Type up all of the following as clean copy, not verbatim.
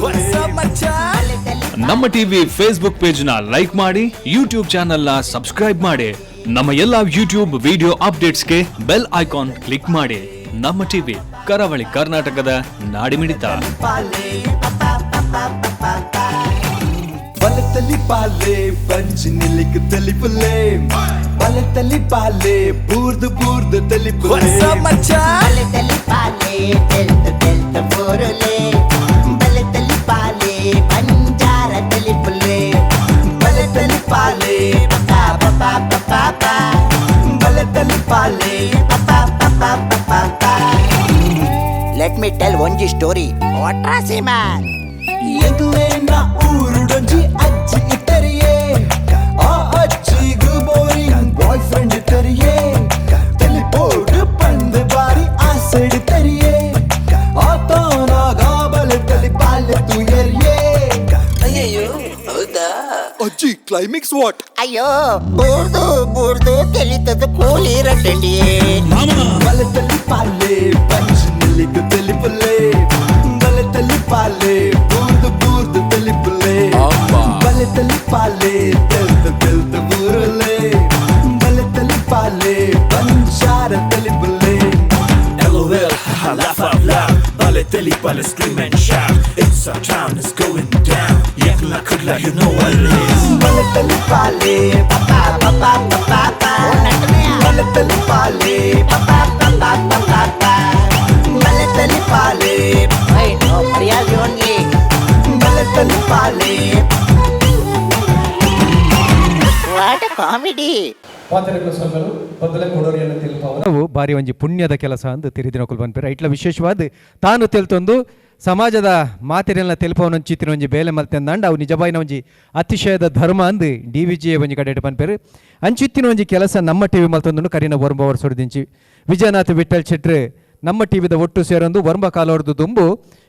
What's up, ಮಚ್ಚಾ? Namma TV Facebook page ನ like ಮಾಡಿ, ಯೂಟ್ಯೂಬ್ ಚಾನೆಲ್ ನ ಸಬ್ಸ್ಕ್ರೈಬ್ ಮಾಡಿ. ನಮ್ಮ ಎಲ್ಲಾ ಯೂಟ್ಯೂಬ್ ವಿಡಿಯೋ ಅಪ್ಡೇಟ್ಸ್ಗೆ ಬೆಲ್ ಐಕಾನ್ ಕ್ಲಿಕ್ ಮಾಡಿ. ನಮ್ಮ ಟಿವಿ, ಕರಾವಳಿ ಕರ್ನಾಟಕದ ನಾಡಿಮಿಡಿತ. ಬಲತಲಿ ಪಾಲೆ ಪಂಚ್ ನಿಲಿಕ್ ತಲಿಪುಲೆ, ಬಲತಲಿ ಪಾಲೆ ಬೂರ್ದು ಬೂರ್ದು ತಲಿಪುಲೆ. What's up, ಮಚ್ಚಾ? ಬಲೆ ಪಾಲೆ ತೆಲ್ತ ತೆಲ್ತ ಬೋರುಲೆ, ಬಲೆ ತಲಿ ಪಾಲೆ ಬಂಜಾರ ತಲಿಪುಲೆ. ಬಲತಲಿ ಪಾಲೆ ಪಾ ಪಾ ಪಾ ಪಾ ಪಾ. ಬಲತಲಿ ಪಾಲೆ. ಪಾ ಪಾ ಪಾ ಪಾ ಪಾ. Let me tell ಒಂಜಿ ಸ್ಟೋರಿ ವಾಟ್ರಾಸಿ ಮ್ಯಾನ್. ಎಂಕ್ಲೇನ ಊರುಡೊಂಜಿ ಅಜ್ಜಿ ಇತ್ತರಿಯೇ, ಆ ಅಜ್ಜಿಗು ಬೋರಿಂಗ್ ಬಾಯ್ ಫ್ರೆಂಡ್ ಇತ್ತರಿಯೇ. ತಲಿಪೋಡು ಪಂದ್ ಬಾರಿ ಆಸೆಡ್ ತರಿಯೇ, ಆತನಾಗ ಬಲೆ ತಲಿ ಪಾಲೆ ತುಯರಿಯೇ. ಅಜ್ಜಿ, ಕ್ಲೈಮ್ಯಾಕ್ಸ್ what? ಅಯ್ಯೋ, ಬೂರ್ದು ಬೂರ್ದು ತೆಲಿತದ ಕೂಲಿ ರಟ್ಟಂಡಿ. ಬಲತಲಿ ಪಾಲೆ ಪಂಚ್ ನಿಲ್ಲಿಗು ತಲಿಪುಲೆ, ಬಲತಲಿ ಪಾಲೆ ಬೂರ್ದು ಬೂರ್ದು ತಲಿಪುಲೆ, ಬಲತಲಿ ಪಾಲೆ ತೆಲ್ತ ತೆಲ್ತ ಬೂರುಲೆ, ಬಲತಲಿ ಪಾಲೆ ಬಂಜಾರ ತಲಿಪುಲೆ. LOL, haha, laugh out loud. Bale teli bale scream and shout. It's our town, it's going down. Yakla kudla, you know what it is. ಬಲತಲಿ ಪಾಲೆ ಪಾ ಪಾ ಪಾ ಪಾ ಪಾ. ಬಲತಲಿ ಪಾಲೆ ಪಾ ಪಾ ಪಾ ಪಾ ಪಾ. ಬಲತಲಿ ಪಾಲೆ ನೋ ಮರ್ಯಾದೆ ಓನ್ಲಿ. ಬಲತಲಿ ಪಾಲೆ. What comedy! ಪಾತ್ರಗಳ ಸೊಲ್ಲಲು ಬದಲ ಕೊಡೋರಿಯನ್ನು ತಿಳಿಪವರು. ನಾವು ಬಾರಿ ಒಂಜಿ ಪುಣ್ಯದ ಕೆಲಸ ಅಂದು ತಿರಿದಿನಕುಲು ಪನ್ಪೆರ್. ಐಟ್ಲ ವಿಶೇಷವಾದ ತಾನು ತೆಲ್ತೊಂದು ಸಮಾಜದ ಮಾತೆರೆಲ್ಲ ತೆಲ್ಪವನೊಂಚಿತ್ತಿನ ಒಂಜಿ ಬೇಲೆ ಮಲ್ತೆಂದಾಂಡ ಅವು ನಿಜವಾಯಿನ ಒಂಜಿ ಅತಿಶಯದ ಧರ್ಮ ಅಂದು ಡಿ ವಿ ಜಿ ಒಂಜಿ ಕಡೆಟ್ ಪನ್ಪೆರ್. ಅಂಚಿತ್ತಿನ ಒಂಜಿ ಕೆಲಸ ನಮ್ಮ ಟಿವಿ ಮಲ್ತೊಂದು. ಕರಿನ ಒರ್ಂಬ ವರ್ಷದಿಂಚಿ ವಿಜಯನಾಥ್ ವಿಠಲ್ ಶೆಟ್ರು ನಮ್ಮ ಟಿವಿದ ಒಟ್ಟು ಸೇರೊಂದು ಒರ್ಂಬ ಕಾಲೋರ್ದು ದುಂಬು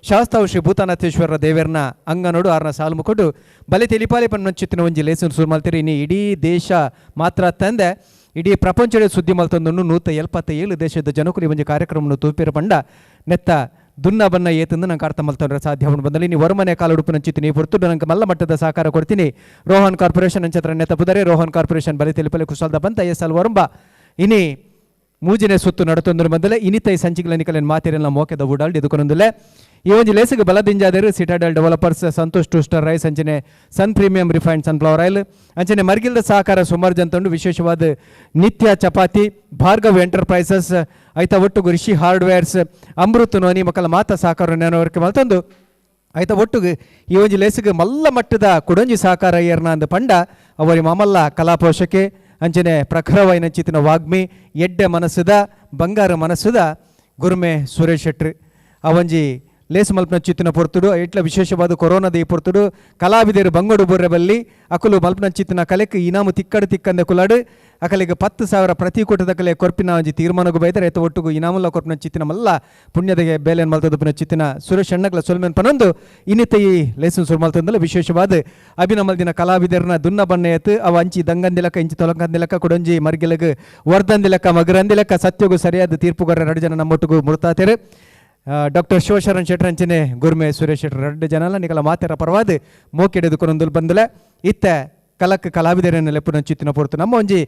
ಶಾಸ್ತಾವು ಶ್ರೀ ಭೂತನಾಥೇಶ್ವರ ದೇವೆರ್ನ ಅಂಗನೋಡು ಆರ್ನ ಸಾಲು ಮುಕೊಡು ಬಲೆ ತೆಲಿಪಾಲೆ ಪನ್ನೊಂಚಿತ್ತಿನ ಒಂಜಿ ಲೇಸನ್ ಸುರು ಮಲ್ತಿರಿ. ಇನಿ ಇಡೀ ದೇಶ ಮಾತ್ರ ತಂದೆ ಇಡೀ ಪ್ರಪಂಚದ ಸುದ್ದಿ ಮಲ್ತೊಂದು 177 ದೇಶದ ಜನಕುಲು ಈ ಒಂಜಿ ಕಾರ್ಯಕ್ರಮವನ್ನು ತೂಪಿರ ಪಂಡ ನೆತ್ತ ದುನ್ನ ಬನ್ನ ಏತಂದು ನಂಗೆ ಅರ್ಥ ಮಲ್ತೊಂಡ್ರೆ ಸಾಧ್ಯ ಬಂದಲ್ಲಿ. ನೀವು ಹೊರಮನೆ ಕಾಲುಡುಪು ನಂಚಿತ್ತೀನಿ ಪೊರ್ತುಡು ನಂಗೆ ಮಲ್ಲ ಮಟ್ಟದ ಸಹಕಾರ ಕೊಡ್ತೀನಿ ರೋಹನ್ ಕಾರ್ಪೊರೇಷನ್ ಅಂಚತ್ರ ನೆತ್ತ ಪುದರೆ ರೋಹನ್ ಕಾರ್ಪೊರೇಷನ್ ಬಲೆ ತೆಲಿಪಲೆ ಕುಶಾಲ್ದ ಬಂತ ಎಸ್ ಅಲ್ ಒರಂಬ ಇನಿ ಮೂಜಿನೆ ಸುತ್ತು ನಡತೊಂದರ ಬಂದಲೆ ಇನಿತೈ ಸಂಚಿಗಳ ನಿಕಲೆನ್ ಮಾತಿರೆಲ್ಲ ಮೋಕೆದ ಊಡಾಲ್ಡ್ ಎದುಕೊನೊಂದುಲ್ಲೆ. ಈ ಒಂಜಿ ಲೇಸಿಗೆ ಬಲದಿಂಜಾದರು ಸಿಟಾಡೆಲ್ ಡೆವಲಪರ್ಸ್, ಸಂತೋಷ್ ಟೂಸ್ಟರ್ ರೈಸ್, ಅಂಚನೆ ಸನ್ ಪ್ರೀಮಿಯಂ ರಿಫೈನ್ಡ್ ಸನ್ಫ್ಲವರ್ ಆಯಿಲ್, ಅಂಚನೆ ಮರ್ಗಿಲ್ದ ಸಹಕಾರ ಸುಮಾರು ಜಂತುಂಡು. ವಿಶೇಷವಾದ ನಿತ್ಯ ಚಪಾತಿ, ಭಾರ್ಗವ್ ಎಂಟರ್ಪ್ರೈಸಸ್, ಐತ ಒಟ್ಟುಗು ರಿಷಿ ಹಾರ್ಡ್ವೇರ್ಸ್, ಅಮೃತ್ ನೋನಿ ಮಕ್ಕಳ ಮಾತ ಸಹಕಾರ ನೆನವರಿಕೆ ಮಲ್ತೊಂದು. ಐತ ಒಟ್ಟುಗು ಈ ಒಂಜಿ ಲೇಸಿಗೆ ಮಲ್ಲ ಮಟ್ಟದ ಕುಡೊಂಜಿ ಸಹಕಾರ ಏರ್ನ ಅಂದ್ ಪಂಡ ಅವರಿ ಮಾಮಲ್ಲ ಕಲಾಪೋಷಕೆ, ಅಂಚನೆ ಪ್ರಖರವಾಯಿನ ಚಿತ್ತಿನ ವಾಗ್ಮಿ, ಎಡ್ಡೆ ಮನಸ್ಸುದ, ಬಂಗಾರ ಮನಸ್ಸುದ ಗುರುಮೆ ಸುರೇಶ್ ಶೆಟ್ರು. ಆ ಒಂಜಿ ಲೇಸ್ ಮಲ್ಪನ ಚಿತ್ತಿನ ಪೊರ್ತುಡು ಎಟ್ಲ ವಿಶೇಷವಾದ ಕೊರೋನಾದ ಈ ಪೊರ್ತುಡು ಕಲಾವಿದರು ಬಂಗೋಡು ಬುರ್ರೆ ಬಲ್ಲಿ, ಅಕುಲು ಮಲ್ಪನ ಚಿತ್ತಿನ ಕಲೆಕ್ ಇನಾಮು ತಿಕ್ಕಡು ತಿಕ್ಕಂದೆ ಕುಲಾಡು ಅಕಲಿಗೆ 10,000 ಪ್ರತಿ ಕೂಟದ ಕಲೆ ಕೊರ್ಪಿನ ಒಂಜಿ ತೀರ್ಮಾನಗೂ ಬೈದರೆ. ಎತ್ತ ಒಟ್ಟುಗು ಇನಾಮುಲ್ಲ ಕೊರ್ಪಿನ ಚಿತ್ತಿನ ಮಲ್ಲ ಪುಣ್ಯದ ಬೇಲೆನ್ ಮಲ್ತದ ಚಿತ್ತಿನ ಸುರೇಶ್ ಅಣ್ಣಗ್ಲ ಸೊಲ್ಮೆನ್ ಪನೊಂದು ಇನ್ನಿತ ಈ ಲೇಸನ್ ಸುರು ಮಲ್ತಂದಲ್ಲ. ವಿಶೇಷವಾದ ಅಭಿನಮಲ್ದಿನ ಕಲಾವಿದರನ ದುನ್ನ ಬಣ್ಣೆಯತ್ತು ಅವ ಅಂಚಿ ದಂಗಂದಿಲಕ್ಕ ಇಂಚಿ ತೊಲಂಗಂದಿಲಕ್ಕ ಕೊಡೊಂಜಿ ಮರ್ಗಿಲಗ್ ವರ್ದಂದಿಲಕ್ಕ ಮಗರಂದಿಲಕ್ಕ ಸತ್ಯಗೂ ಸರಿಯಾದ ತೀರ್ಪುಗಾರ ಎರಡು ಜನ ನಮ್ಮೊಟ್ಟಿಗೂ ಮುರ್ತಾತೆರು, ಡಾಕ್ಟರ್ ಶಿವಶರಣ್ ಶೆಟ್ಟರ್ ಅಂಚನೆ ಗುರ್ಮೆ ಸುರೇಶ್ ಶೆಟ್ಟರ್. ಎರಡು ಜನಲ ನಿಕಲ ಮಾತೆರ ಪರವಾದ ಮೋಕೆಡೆದುಕೊಂದು ಬಂದಲೆ. ಇತ್ತ ಕಲಕ್ ಕಲಾವಿದರನ್ನು ಲೆಪ್ಪುನ ಚಿತ್ತಿನ ಪೊರ್ತು ನಮ್ಮ ಒಂಜಿ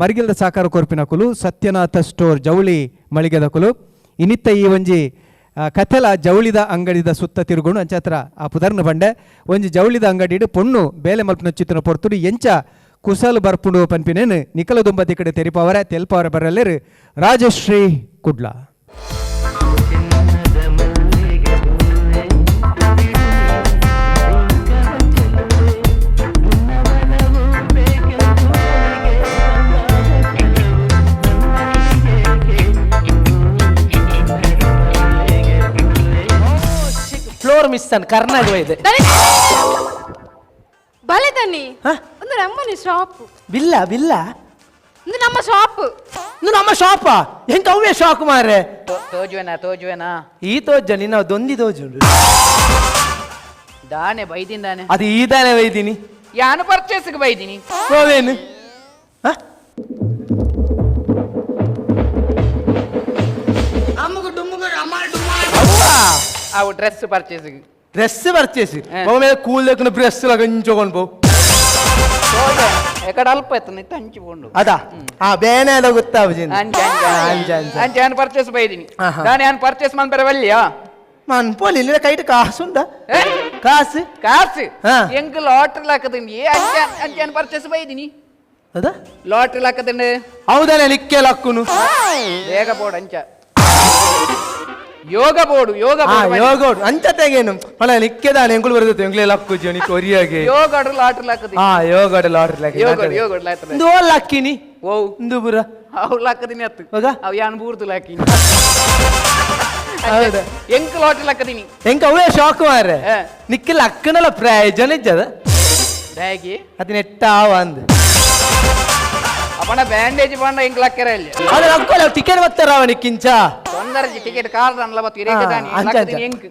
ಮರಿಗಿಲ್ದ ಸಾಕಾರ ಕೊರ್ಪಿನ ಕುಲು ಸತ್ಯನಾಥ ಸ್ಟೋರ್ ಜವಳಿ ಮಳಿಗೆದ ಕುಲು. ಇನ್ನಿತ್ತ ಈ ಒಂಜಿ ಕಥೆಲ ಜವಳಿದ ಅಂಗಡಿದ ಸುತ್ತ ತಿರುಗುಣು ಅಂಚಾತ್ರ ಆ ಪುದರ್ನ ಬಂಡೆ. ಒಂಜಿ ಜವಳಿದ ಅಂಗಡಿಡು ಪೊಣ್ಣು ಬೇಲೆ ಮಲ್ಪಿನ ಚಿತ್ತಿನ ಪೊರ್ತುಡು ಎಂಚ ಕುಸಲ್ ಬರ್ಪುಂಡು ಪನ್ಪಿನೇನು ನಿಕಲ ದುಂಬತಿ ಕಡೆ ತೆರಿಪವರ ತೆಲ್ಪವರ ಬರಲ್ಲೇರು ರಾಜಶ್ರೀ ಕುಡ್ಲ. ಫ್ಲೋರ್ ಮಿಸ್ ಅನ್ ಕರ್ನಾಗ ಇದೆ. ಬಲೆ ತನ್ನಿ. ಹ? ಒಂದು ನಮ್ಮನೆ ಶಾಪ್. ಬಿಲ್ಲ ಬಿಲ್ಲ. ಒಂದು ನಮ್ಮ ಶಾಪ್. ಇದು ನಮ್ಮ ಶಾಪ, ಎಂತ ಅವೇ ಶಾಕ್ ಮಾರ್ರೆ. ತೋಜುವೆನಾ ತೋಜುವೆನಾ? ಈ ತೋಜ ನಿನ್ನ ದೊಂದಿ ತೋಜುಂಡು. ದಾನೆ ಬೈದಿಂದಾನೆ? ಅದು ಈ ದಾನೆ ಬೈದಿನಿ. ಯಾನು ಪರ್ಚೇಸ್ಗೆ ಬೈದಿನಿ. ಹೋವೇನು ಹ? ಅವ್ವಾ. ಅವು ಡ್ರೆಸ್ ಪರ್ಚೇಸ್ಗೆ. Dress purchase ಮೇಲೆ ಕೂಲ್ ದಕ್ಕನ ಡ್ರೆಸ್ ಲಗಂಚೊಗೊಂಡು ಪೋ ಎಕಡ ಅಲ್ಪ ಎತ್ತನ ಇತ್ತ ಹಂಚಿಕೊಂಡು ಅದ ಆ ಬೇನೆ ಅದ ಗೊತ್ತಾವುಜಿ ಅಂಚ ಅಂಚ ಅಂಚ ಯಾನ್ ಪರ್ಚೇಸ್ ಬೈದಿನಿ ಆಹಾ. ನಾನು ಯಾನ್ ಪರ್ಚೇಸ್ ಮನ್ಪೆರೆ ವಲ್ಲಿಯಾ ಮನ್ ಪೋಲಿ ಇಲ್ಲಿ ಕೈಟ್ ಕಾಸುಂಡ ಕಾಸು ಕಾಸು ಹಾ. ಎಂಕ್ ಲಾಟ್ರಿ ಲಾಕದಂಡಿ ಅಂಚ ಅಂಚ ಯಾನ್ ಪರ್ಚೇಸ್ ಬೈದಿನಿ ಅದ ಲಾಟ್ರಿ ಲಾಕದಂಡಿ ಹೌದಲ್ಲ ಲಿಕ್ಕೆ ಲಕ್ಕುನು ಬೇಗ ಬೋರ್ಡ್ ಅಂಚ ಯೋಗ ಬೋರ್ಡು ಯೋಗ ಆ ಬೋರ್ಡ್ ಯೋಗ ಅಂಚ ತೆಗೇನು ಮಳ ಲಿಕ್ಕೆದಾನೆ ಎಂಕುಲು ಬರ್ತದೆ ಎಂಕ್ಲೆ ಲಕ್ಕು ಜೋನಿ ಕೊರಿಯಾಗೆ ಯೋಗ ಲಾಟ್ರಿ ಲಾಕದಿ ಆ ಯೋಗ ಲಾಟ್ರಿ ಲಕ್ಕ ಯೋಗ ಯೋಗ ಲಾಟ್ರಿ ಇಂದು ಓಲ್ ಲಕ್ಕಿನಿ ಓ ಇಂದು ಪುರ ಅವು ಲಾಕದಿನಿ ಅತ್ತು ಹೋಗ? ಅವು ಯಾನ್ ಬೂರ್ದು ಲಾಕಿನಿ ಹೌದಾ? ಎಂಕ್ ಲಾಟ್ರಿ ಲಾಕದಿನಿ ಎಂಕ ಅವೇ ಶಾಕ್ ಮಾರ್ರೆ ಹಾ. ನಿಕ್ಕಿಲ್ಲ ಲಕ್ಕನಲ್ಲ ಪ್ರಯೋಜನ ಇಜ್ಜದ ಬ್ಯಾಗಿ ಅದನ್ನ ಎಟ್ಟಾವ ಅಂದ್ ಅಪ್ಪಣ ಬ್ಯಾಂಡೇಜ್ ಬಂಡ ಎಂಕ್ ಲಕ್ಕರ ಇಲ್ಲ ಅದು ಲಕ್ಕೋಲ್ಲ ಟಿಕೆಟ್ ಬರ್ತಾರ ಅವನಿಕ್ಕಿಂಚ ತೊಂದರೆ ಟಿಕೆಟ್ ಕಾರ್ ಅನ್ಲ ಬತ್ತು ಇರೇಕ ದಾನಿ ಲಕ್ಕದಿನಿ ಎಂಕ್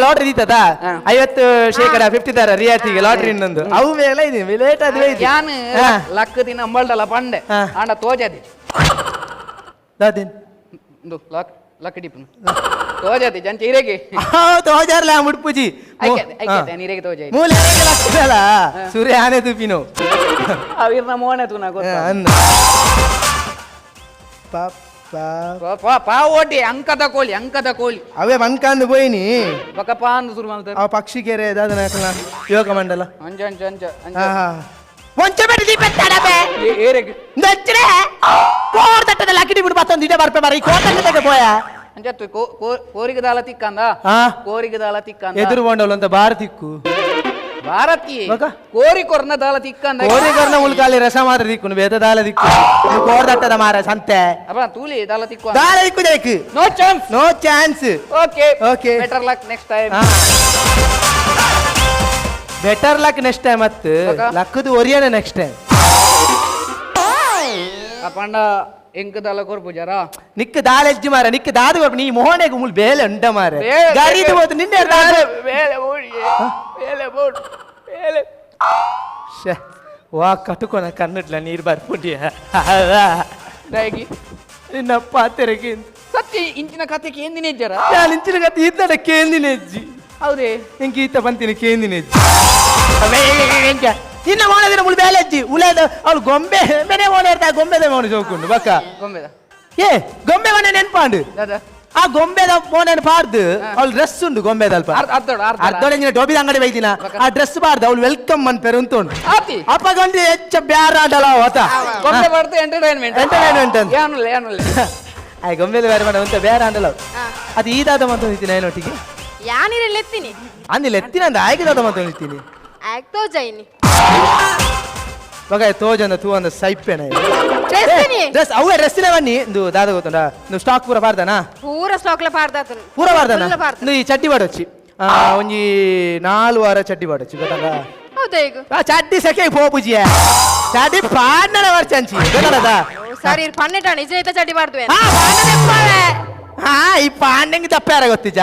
ಲಾಟ್ರಿ ದೀತದ ಹಾ. 50% 50 ತರ ರಿಯಾತಿಗೆ ಲಾಟ್ರಿ ಇನ್ನೊಂದು ಅವು ಮೇಲೆ ಇದೆ ಲೇಟ್ ಅದುವೇ ಇದೆ ಯಾನ್ ಹಾ. ಲಕ್ಕದಿನ ಅಂಬಲ್ಡಲ ಪಂಡೆ ಹಾ. ಆಂಡ ತೋಜಾದಿ ದಾದಿನ್ ಇಂದು ಲಕ್ ಲಕ್ ಡಿಪ್ಪು ತೋಜಾದಿ ಜಂಚ ಇರೇಗೆ ಹೌದು ಹೋಜಾರ್ಲ ಮುಡ್ಪುಜಿ ಐಕೆ ಐಕೆ ನೀರಿಗೆ ತೋಜಾಯಿ ಮೂಲೆ ಲಕ್ಕದಲ್ಲ ಸೂರ್ಯ ಆನೆ ತುಪಿನೋ ಅವಿರ್ನ ಮೋನೆ ತೂನ ಗೊತ್ತ ಅನ್ನ ಪಾಪ ಪಾ ಓಟಿ ಅಂಕದ ಕೋಳಿ ಅಂಕದ ಕೋಳಿ ಅವೇ ಮನ್ಕಾಂದು ಪೋಯಿನಿ ಬೊಕ ಪಾಂದು ಶುರು ಮಾಡ್ತಾರೆ ಆ ಪಕ್ಷಿ ಕೆರೆ ದಾದನ ಯೋಗ ಮಂಡಲ ಅಂಚ ಅಂಚ ಅಂಚ ಅಂಚ ಒಂಚ ಬೇಡ ದೀಪ ತಡಬೆ ಏರೆಗ್ ನಚ್ರೆ ಕೋರ್ ತಟ್ಟದ ಲಕಿಡಿ ಬಿಡು ಬತ್ತೊಂದು ಇಡೆ ಬರ್ಪೆ ಮಾರ ಈ ಕೋರ್ ತಟ್ಟದಾಗ ಪೋಯ ಅಂಚ ಕೋರಿಗೆ ದಾಲ ತಿಕ್ಕಂದ ಆ? ಕೋರಿಗೆ ದಾಲ ತಿಕ್ಕಂದ ಎದುರು ಬೋಂಡವಳು ಅಂತ ಬಾರ ತಿಕ್ಕು ಭಾರತಿ ಬೊಕ? ಕೋರಿ ಕೊರ್ನ ದಾಲ ತಿಕ್ಕಂದ ಕೋರಿಗರ್ನ ಉಳ್ಕಾಲಿ ರಸ ಮಾತ್ರ ದಿಕ್ಕು ಬೇತ ದಾಲ ದಿಕ್ಕು ನೀವು ಕೋರ್ ತಟ್ಟದ ಮಾರ ಸಂತೆ ಅಪ್ಪ ತೂಲಿ ದಾಲ ತಿಕ್ಕು ದಾಲ ದಿಕ್ಕು ಜೈಕ್ no chance no chance okay Okay. Better luck next time better luck next time ಅತ್ತು ಬೊಕ? ಲಕ್ಕದು ಒರಿಯನ ನೆಕ್ಸ್ಟ್ ಟೈಮ್ ಅಪ್ಪಂಡ ಎಂಕ್ ದಾಲ ಕೊರ್ಪುಜಾರ ನಿಕ್ಕ ದಾಲ ಎಜ್ಜಿ ಮಾರ ನಿಕ್ಕ ದಾದ ಕೊರ್ಪು ನೀ ಮೋಹನೆಗೆ ಮುಲ್ ಬೇಲೆ ಉಂಡ ಮಾರ ಗರೀದು ಹೋತು ನಿನ್ನೆ ದಾದ ಬೇಲೆ ಓಡಿ ಬೇಲೆ ಬೋಡು ಬೇಲೆ ಶ್ಯೆ, ವಾ ಕಟುಕೊನ ಕನ್ನುಡ್ಲ ನೀರು ಬರ್ಪುಂಡಿಯ ದಾಗಿ ನಿನ್ನಪ್ಪ ತೆರಗಿ ಸತ್ಯ ಇಂಚಿನ ಕತೆಗೆ ಎಂದಿನ ಇಜ್ಜಾರ ನಾನು ಇಂಚಿನ ಕತೆ ಇದ್ದಡ ಕೇಂದಿನ ಅಜ್ಜಿ ಹೌದೇ ಇಂಕ ಈತ ಬಂತೀನಿ ಕೇಂದಿನ ಅಜ್ಜಿ ನಿನ್ನ ಮೋಣದಿನ ಮುಳು ಬೇಲೆ ಅಜ್ಜಿ ಉಲೇದ ಅವಳು ಗೊಂಬೆ ಬೆನೆ ಮೋಣ ಇರ್ತಾ ಗೊಂಬೆದ ಮೋಣ ಜೋಕುಂಡು ಬಕ್ಕ ಗೊಂಬೆದ ಏ ಗೊಂಬೆ ಮನೆ ನೆನ್ಪಾಂಡು ದಾದಾ ಆ ಗೊಂಬೆದ ಮೋನನ್ ಪಾರ್ದು ಅವಳು ಡ್ರೆಸ್ ಉಂಡು ಗೊಂಬೆದ ಅಲ್ಪ ಅರ್ಧೋಡ ಅರ್ಧ ಅರ್ಧೋಡ ಡೋಬಿದ ಅಂಗಡಿ ಬೈದಿನ ಆ ಡ್ರೆಸ್ ಬಾರ್ದು ಅವಳು welcome ಮನ್ ಪೆರುಂತುಂಡು ಆತಿ ಅಪ್ಪ ಗೊಂಡಿ ಹೆಚ್ಚ ಬ್ಯಾರ ಆಡಲ ಹೋತ ಗೊಂಬೆ ಬರ್ದು ಎಂಟರ್ಟೈನ್ಮೆಂಟ್ ಎಂಟರ್ಟೈನ್ಮೆಂಟ್ ಅಂತ ಏನುಲ್ಲ ಏನುಲ್ಲ ಆಯ್ ಗೊಂಬೆದ ಬೇರೆ ಮಾಡ ಅಂತ ಬೇರೆ ಆಡಲ ಅದು ಈದಾದ ಮಾತು ನಿಂತೀನಿ ಒಟ್ಟಿಗೆ ಯಾನಿರಲ್ಲಿ ಎತ್ತೀನಿ ಅಂದಿಲ್ಲ ಎತ್ತಿನ ಅಂದ ಆಯ್ಕೆದಾದ ಮಾತು ನಿಂತೀನಿ ಆಯ್ತು ತೋಜಾಯಿನಿ ಮಗ ತೋಜಂದ ತೂ ಅಂದ ಸೈಪೇನ ಡ್ರೆಸ್ಸಿನಿ ಡ್ರೆಸ್ ಅವೇ ಡ್ರೆಸ್ಸಿನ ಬನ್ನಿ ಇಂದು ದಾದ ಗೊತ್ತುಂಡ ನೀವು ಸ್ಟಾಕ್ ಪೂರ ಬಾರ್ದನಾ ಪೂರ ಸ್ಟಾಕ್ಲ ಪಾರ್ದಾತನು ಪೂರ ಬಾರ್ದನಾ ಪೂರ ಪಾರ್ದ. ಇಂದು ಈ ಚಡ್ಡಿ ಬಾಡೊಚ್ಚಿ ಒಂಜಿ 4 ವಾರ ಚಡ್ಡಿ ಬಾಡೊಚ್ಚಿ ಗೊತ್ತಲ್ಲ ಹೌದಾ ಈಗ ಆ ಚಡ್ಡಿ ಸೆಕೆ ಪೋಪುಜಿಯ ಚಡ್ಡಿ ಪಾಡ್ನಡ ವರ್ಚಂಚಿ ಗೊತ್ತದ ಸರಿ ಪನ್ನೆಟ ನಿಜ ಐತ ಚಡ್ಡಿ ಬಾರ್ದುವೆ ಆ ಪಾಂಡೆ ಹಾ ಈ ಪಾಂಡೆಂಗೆ ತಪ್ಪಾರ ಗೊತ್ತಿಜ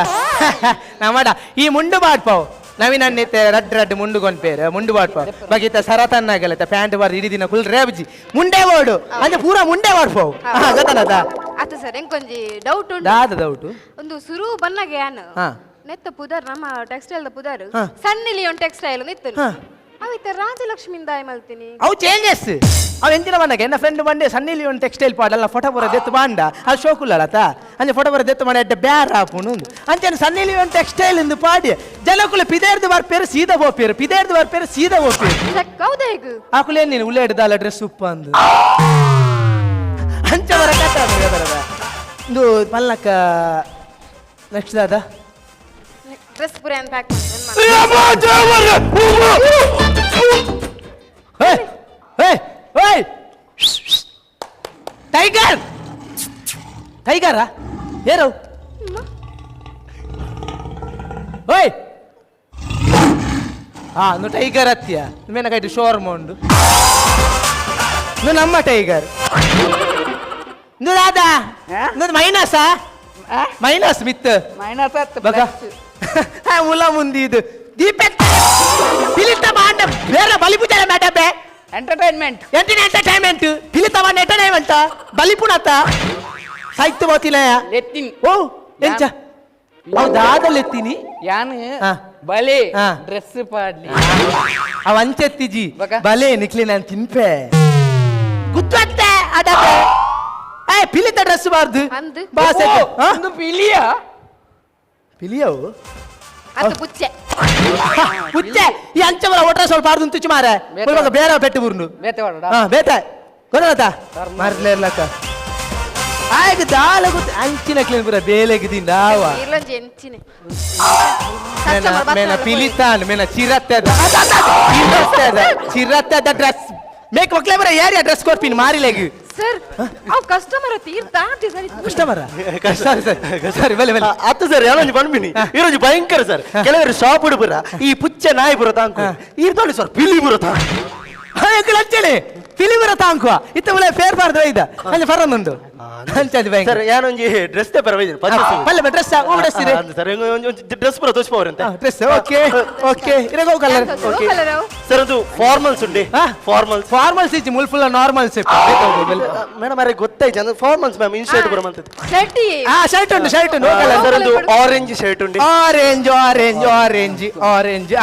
ನಮ್ಮಡ ಈ ಮುಂಡು ಬಾಡ್ಪಾವ್ ನವೀನ್ ಅನ್ನಿತ್ತೆ ರಡ್ ರಡ್ ಮುಂಡು ಕೊಂಡ್ಪೇರು ಮುಂಡು ಬಾಡ್ಪಾವ್ ಬಗಿತ ಸರತನ್ನಾಗಲತ್ತ ಪ್ಯಾಂಟ್ ಬಾರ್ದು ಇಡೀ ದಿನ ಕುಲ್ ರೇಬ್ಜಿ ಮುಂಡೆ ಬೋಡು ಅಂದ್ರೆ ಪೂರಾ ಮುಂಡೆ ಬಾಡ್ಪಾವ್ ಹಾ ಗೊತ್ತಲ್ಲದ ಅತ್ತ ಸರ್ ಎಂಕೊಂಜಿ ಡೌಟ್ ಉಂಟು ದಾದ ಡೌಟು ಒಂದು ಸುರು ಬನ್ನಗೆ ಯಾನ್ ಹಾ. ನೆತ್ತ ಪುದರ್ ನಮ್ಮ ಟೆಕ್ಸ್ಟೈಲ್ the ಪುದರ್ ಹಾ. ಸಣ್ಣ ಲಿಯೋನ್ ಟೆಕ್ಸ್ಟೈಲ್ ಇತ್ತು ಹಾ. ಅವಿತ ರಾಜಲಕ್ಷ್ಮಿಂದ ಮಲ್ತೀನಿ ಅವು ಚೇಂಜಸ್ ಅವು ಎಂಚಿನ ಬಂದಾಗ ಎನ್ನ ಫ್ರೆಂಡ್ ಬಂಡೆ ಸನ್ನಿ ಲಿಯೋನ್ ಟೆಕ್ಸ್ಟೈಲ್ ಪಾಡಲ್ಲ ಫೋಟೋ ಬರ ದೆತ್ತು ಬಾಂಡ ಅದು ಶೋಕುಲ್ಲತ ಅಂಚೆ ಫೋಟೋ ಬರ ದೆತ್ತು ಮಾಡಿ ಅಡ್ಡ ಬ್ಯಾರ ಆಪುನು ಅಂಚೆ ಸನ್ನಿ ಲಿಯೋನ್ ಟೆಕ್ಸ್ಟೈಲ್ ಇಂದು ಪಾಡಿ ಜನಕುಲ ಪಿದೇರ್ದು ಬರ್ಪೇರು ಸೀದಾ ಹೋಪೇರು ಪಿದೇರ್ದು ಬರ್ಪೇರು ಸೀದಾ ಹೋಪೇರು ಹೌದಾ ಈಗ ಆಕುಲೇ ನೀನು ಉಳ್ಳೆ ಹಿಡ್ದಲ್ಲ ಡ್ರೆಸ್ ಉಪ್ಪ ಅಂದು ಅಂಚ ಬರ ಕಥ ಬರದ ಇದು ಪಲ್ಲಕ್ಕ ನೆಕ್ಸ್ಟ್ ದಾದ ಡ್ರೆಸ್ ಪೂರ ಅಂತ ಪ್ಯಾಕ್ ಟೈಗರ್ ಟೈಗರಾ ಏರು ಓಯ್ ಹಾ ನು ಟೈಗರ್ ಅತ್ತಿಯ ಮೇನ ಕೈಟ್ ಶೋರ್ಮ ಉಂಡು ನು ನಮ್ಮ ಟೈಗರ್ ನು ದಾದಾ ನು ಮೈನಸಾ ಮೈನಸ್ ಮಿತ್ ಮೈನಸ್ ಹತ್ತು ಬಗ ಹಾ ಮುಲ ಮುಂದಿ ಇದು ದೀಪ ಪಿಲಿತ ಮಾಡ ಬೇರೆ ಬಲಿಪುಜಾರ ಮೇಡಬೆ ಎಂಟರ್ಟೈನ್ಮೆಂಟ್ ಎಂಟಿನ ಎಂಟರ್ಟೈನ್ಮೆಂಟ್ ಪಿಲಿತ ಮಾಡ ಎಂಟರ್ಟೈನ್ಮೆಂಟ್ ಬಲಿಪುಣತ ಸಾಹಿತ್ಯ ಬೋತಿನ ಎತ್ತಿನ್ ಓ ಎಂಚ ಅವು ದಾದಲ್ ಎತ್ತೀನಿ ಯಾನ್ ಹಾ. ಬಲೆ ಡ್ರೆಸ್ ಪಾಡ್ಲಿ ಅವ ಅಂಚೆತ್ತಿಜಿ ಬಲೆ ನಿಕ್ಲಿ ನಾನು ತಿನ್ಪೆ ಗುತ್ತತ್ತೆ ಅಡಪೆ ಏ ಪಿಲಿತ ಡ್ರೆಸ್ ಬಾರ್ದು ಅಂದು ಬಾಸ್ ಒಂದು ಪಿಲಿಯ ಪಿಲಿಯವು ಅದು ಪುಚ್ಚೆ ಪುಚ್ಚೆ ಈ ಅಂಚೆ ಬರ ಒಟ್ರ ಸ್ವಲ್ಪ ಬಾರ್ದು ತುಚ್ಚು ಮಾರೆ ಬೇರೆ ಪೆಟ್ಟು ಬುರ್ನು ಬೇತೆ ಹಾ ಬೇತೆ ಗೊತ್ತಾತ ಮಾರ್ಲೇ ಇರ್ಲಕ್ಕ ಆಯ್ತು ದಾಲ ಗೊತ್ತ ಅಂಚಿನ ಕ್ಲೀನ್ ಪೂರ ಬೇಲೆಗೆ ದಿಂಡಾವ ಇರ್ಲೊಂಜಿ ಎಂಚಿನೆ ಮೇನ ಮೇನ ಪಿಲಿತಾನ್ ಮೇನ ಚಿರತ್ತೆದ ಚಿರತ್ತೆದ ಚಿರತ್ತೆದ ಡ್ರೆಸ್ ಮೇಕ್ ಒಕ್ಲೆ ಬರ ಏರಿಯಾ ಡ್ರೆಸ್ ಕೊಡ್ತೀನಿ ಮಾರಿಲೆಗ್ ಸರ್ ಅವ್ ಕಸ್ಟಮರ್ ತೀರ್ಥ customer sorry sir ಸಾರಿ ಬಲೆ ಬಲೆ ಅತ್ತ ಸರ್ ಯಾರೊಂಜಿ ಪನ್ಪಿನಿ ಈರೊಂಜಿ ಭಯಂಕರ ಸರ್ ಕೆಲವರು ಶಾಪ್ ಪುರ ಈ ಪುಚ್ಚೆ ನಾಯಿ ಪುರ ತಾಂಕು ಈರ್ತೋಳಿ ಸರ್ ಪಿಲಿ ಪುರ ತಾಂಕು ಅಂಚನೆ ಪಿಲಿ ಪುರ ತಾಂಕುವ ಇತ್ತ ಮುಲೆ ಫೇರ್ ಬಾರ್ದು ಒಯ್ದ ಅಂಚೆ ಫರೊಂದುಂಡು ಅಂಚೆ ಭಯಂಕರ ಸರ್ ಯಾನೊಂಜಿ ಡ್ರೆಸ್ ಪರ ಪಲ್ಲೆ ಡ್ರೆಸ್ ಓ ಡ್ರೆಸ್ ಇದೆ ಸರ್ ಒಂಜಿ ಡ್ರೆಸ್ ಪುರ ತೋಚ್ಪವರಂತೆ dress okay okay ಇರಗೋ colour okay sir ಒಂದು ಫಾರ್ಮಲ್ಸ್ ಉಂಡೆ ಫಾರ್ಮಲ್ಸ್ ಫಾರ್ಮಲ್ಸ್ ಇಚ್ಚಿ ಮುಲ್ full normals madam ಅರೆ ಗೊತ್ತಾಯ್ತು ಅಂದ್ರೆ formals ma'am in shirt ಪುರ ಮಂತದ್ದು ಶರ್ಟ್ ಆ ಶರ್ಟ್ ಉಂಟು ಶರ್ಟ್ ಉಂಟು ಸರ್ ಒಂದು ಆರೆಂಜ್ ಶರ್ಟ್ ಉಂಡೆ orange orange orange orange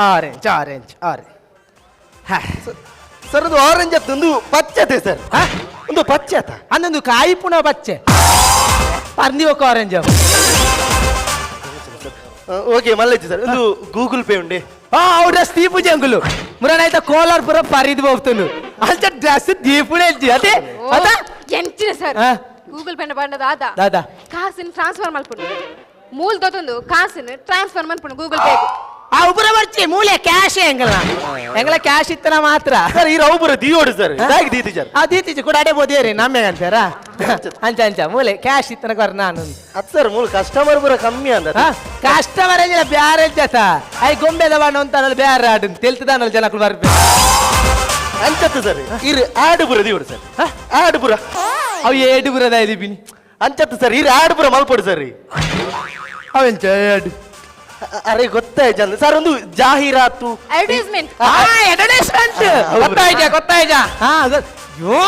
orange orange orange sir ಒಂದು ಆರೆಂಜ್ ಅತ್ತ ಒಂದು ಪಚ್ಚತೆ ಸರ್ ಒಂದು ಪಚ್ಚೆ ಆತ ಅಂದೊಂದು ಕಾಯಿ ಪುನಃ ಪಚ್ಚೆ ಪರ್ನಿ ఒక ಆರೆಂಜ್ ಓಕೆ ಮಲ್ಲಜ್ಜಿ ಸರ್ ಒಂದು ಗೂಗಲ್ ಪೇ ಉಂಡೆ ಆ ಡ್ರೆಸ್ ದೀಪುಜಿ ಅಂಗುಲು ಮುರನಾಯ್ತ ಕೋಲಾರ್ ಪುರ ಪರಿದ್ ಹೋಗ್ತನು ಅಂಚ ಡ್ರೆಸ್ ದೀಪುನೇ ಅದೇ ಅದ ಎಂಚಿನ sir Google pay ಬಂಡದ ಆದ ದಾದಾ ಕಾಸಿನ ಟ್ರಾನ್ಸ್ಫರ್ ಮಲ್ಪುಂಡು ಮೂಲ್ ತೊಂದು ಕಾಸಿನ ಟ್ರಾನ್ಸ್ಫರ್ ಮಲ್ಪುಂಡು ಗೂಗಲ್ ಪೇ ಆ ಉಪರ ಬರ್ಚಿ ಮೂಲೆ ಕ್ಯಾಶ್ ಎಂಗಲ ಎಂಗಲ ಕ್ಯಾಶ್ ಇತ್ತನ ಮಾತ್ರ ಸರ್ ಈ ರೌಪುರ ದಿಯೋಡು ಸರ್ ದಾಗಿ ದೀತಿ ಸರ್ ಆ ದೀತಿಜಿ ಕೂಡ ಅಡೆ ಬೋದೇರಿ ನಮ್ಮೆ ಅಂತಾರ ಅಂಚ ಅಂಚ ಮೂಲೆ ಕ್ಯಾಶ್ ಇತ್ತನ ಕೊರ ನಾನು ಅತ್ ಸರ್ ಮೂಲ ಕಸ್ಟಮರ್ ಪುರ ಕಮ್ಮಿ ಅಂದ ಕಸ್ಟಮರ್ ಎಂಜಿನ ಬ್ಯಾರೆ ಜತ I ಗೊಂಬೆದ ಬಾಣ ಅಂತಾನಲ್ಲ ಬ್ಯಾರೆ ಆಡು ತೆಲ್ತದಾನಲ್ಲ ಜನಕ್ಕಳು ಬರ್ಬೇಕು ಅಂಚತ್ತು ಸರ್ ಇರು ಆಡು ಪುರ ದಿಯೋಡು ಸರ್ ಆಡು ಪುರ ಅವು ಏಡು ಪುರದ ಇದಿಬಿನಿ ಅಂಚತ್ತು ಸರ್ ಇರು ಆಡು ಪುರ ಮಲ್ಪೊಡು ಸರ್ ಅವೆಂಚ ಏಡು ಅರೆ ಗೊತ್ತಾಯ್ತು ಅಂದ ಸರ್ ಒಂದು ಜಾಹೀರಾತು ಅಡ್ವರ್ಟೈಸ್ಮೆಂಟ್ ಅಡ್ವರ್ಟೈಸ್ಮೆಂಟ್ ಗೊತ್ತಾಯ್ತಾ ಗೊತ್ತಾಯ್ತಾ ಹಾ ಯೋ